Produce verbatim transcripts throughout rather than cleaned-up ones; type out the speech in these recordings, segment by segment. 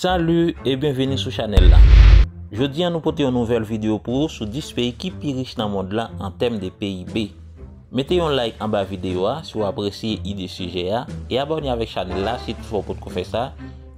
Salut e byenveni sou chanèl la. Jodi a nou pote yon nouvèl videyo pou ou sou dis peyi ki pi rich nan mond lan an tèm de P I B. Mete yon like anba videyo a si w apresye ide sijè a e abòne avèk chanèl la si toutfwa w potko fè sa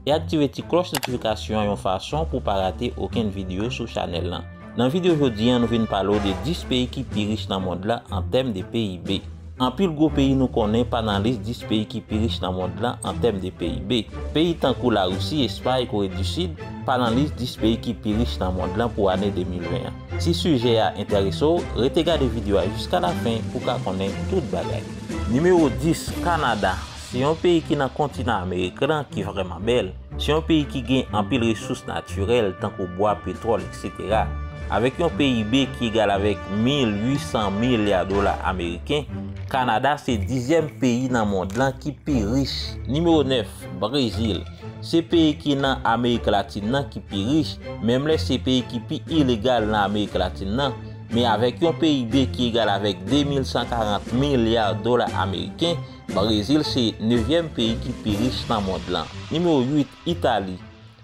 e aktive ti klòch notifikasyon an yon fason pou w pa rate okenn videyo sou chanèl lan. Nan videyo jodi a nou vin pale w de dis peyi ki pi rich nan mond lan an tèm de P I B. Anpil gwo peyi nou konnen pa nan lis dis peyi ki pi rich nan mond lan an tèm de P I B. Peyi tankou Larisi, Espay, Kore di Sid pa nan lis dis peyi ki pi rich nan mond lan pou ane de mil ven an. Si sijè a enterese w, rete gade videyo a jiska lafen pou w ka konnen tout bagay. Nimewo dis, Kanada. Se yon peyi ki nan kontinan Amerik lan ki vrèman bèl. Se yon peyi ki gen anpil resous natirèl tankou bwa, petwòl, etsetera. Avèk yon P I B ki egal avèk mil uit san milya dola ameriken, Kanada se dizyèm peyi nan mond lan ki pi rich. Nimewo nèf, Brezil. Se peyi ki nan Amerik Latin nan ki pi rich, menm lè se peyi ki pi ilegal nan Amerik Latin nan, men avèk yon P I B ki egal avèk de mil san karant milya dola ameriken, Brezil se nevyèm peyi ki pi rich nan mond lan. Nimewo uit, Itali.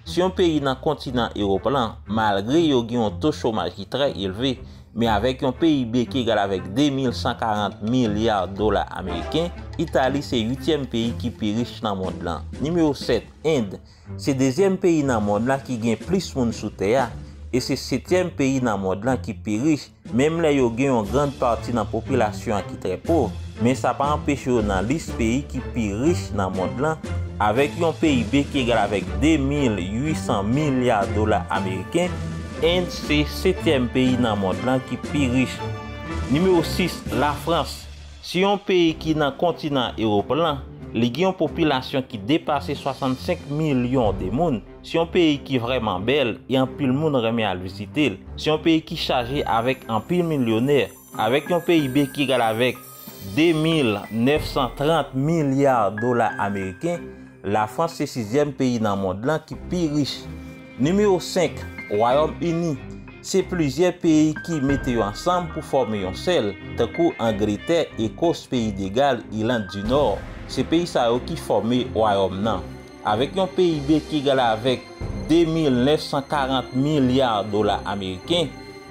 Se yon peyi nan kontinan Ewòp lan, malgre yo gen yon to chomaj ki trè elve, men avèk yon P I B ki egal avèk de mil san karant milya dola ameriken, Itali se uityèm peyi ki pi rich nan mond lan. Nimewo sèt, End. Se dezyèm peyi nan mond lan ki gen plis moun sou tè a, e se setyèm peyi nan mond lan ki pi rich, menm lè yo gen yon grann pati nan popilasyon an ki trè pòv, men sa pa anpeche yo nan lis peyi ki pi rich nan mond lan, avèk yon P I B ki egal avèk de mil uit san milya dola ameriken, End se setyèm peyi nan mond lan ki pi rich. Nimewo sis, Lafrans. Se yon peyi ki nan kontinan Ewòp lan, li gen yon popilasyon ki depase swasannsenk milyon de moun. Se yon peyi ki vrèman bèl e anpil moun renmen al vizite l. Se yon peyi ki chaje avèk anpil milyonè, avèk yon P I B ki egal avèk de mil nèf san trant milya dola ameriken, Lafrans se sizyèm peyi nan mond lan ki pi rich. Nimewo senk, Wayòm Ini. Se plizyè peyi ki mete yo ansanm pou fòme yon sèl, tankou Angletè, Ekòs, Peyi de Gal, Iland di Nò. Se peyi sa yo ki fòme wayòm nan. Avèk yon P I B ki egal avèk de mil nèf san karant milya dola ameriken,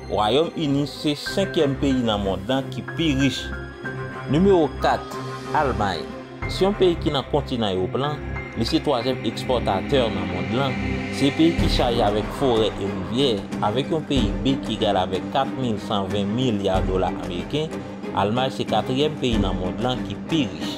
Wayòm Ini se senkyèm peyi nan mond lan ki pi rich. Nimewo kat, Almay. Se yon peyi ki nan kontinan Ewòp lan, li se twazyèm ekspòtatè nan mond lan. Se peyi ki chaje avèk forè e rivyè, avèk yon P I B ki egal avèk kat mil san ven milya dola ameriken, Almay se katriyèm peyi nan mond lan ki pi rich.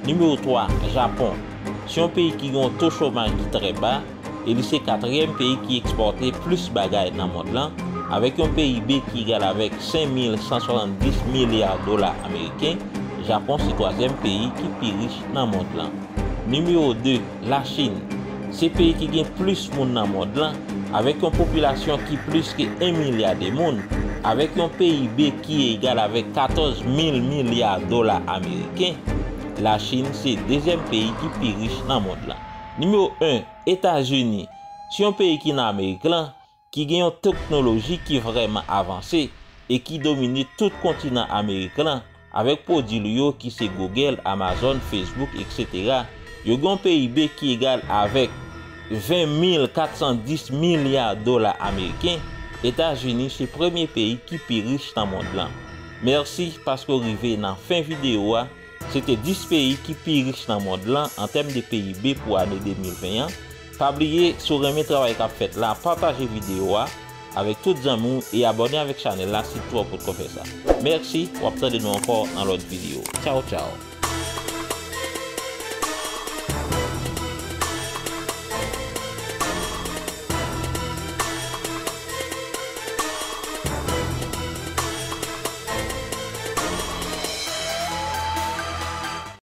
Nimewo twa, Japon. Se yon peyi ki gen yon to chomaj ki trè ba, e li se katriyèm peyi ki ekspòte plis bagay nan mond lan, avèk yon P I B ki egal avèk senk mil san swasanndis milya dola ameriken, Japon se twazyèm peyi ki pi rich nan mond lan. Nimewo de, Lachin. Se peyi ki gen plis moun nan mond lan, avèk yon popilasyon ki plis ke en milya de moun, avèk yon P I B ki egal avèk katòz mil milya dola ameriken, Lachin se dezyèm peyi ki pi rich nan mond lan. Nimewo en, Etazini. Se yon peyi ki nan Amerik lan, ki gen yon teknoloji ki vrèman avanse e ki domine tout kontinan Amerik lan, avèk pwodui li yo ki se Google, Amazon, Facebook, etsetera. Yo gen yon P I B ki egal avèk ven mil kat san dis milya dola ameriken. Etazini se premye peyi ki pi rich nan mond lan. Mèsi paske w rive nan fen videyo a. Se te dis peyi ki pi rich nan mond lan an tèm de P I B pou ane de mil ven an. Pa bliye, si w renmen travay k ap fèt la, pataje videyo a avèk tout zanmi w e abòne avèk chanèl la si w potko fè sa. Mèsi, w ap tande nou ankò nan lòt videyo. Tchaw, tchaw.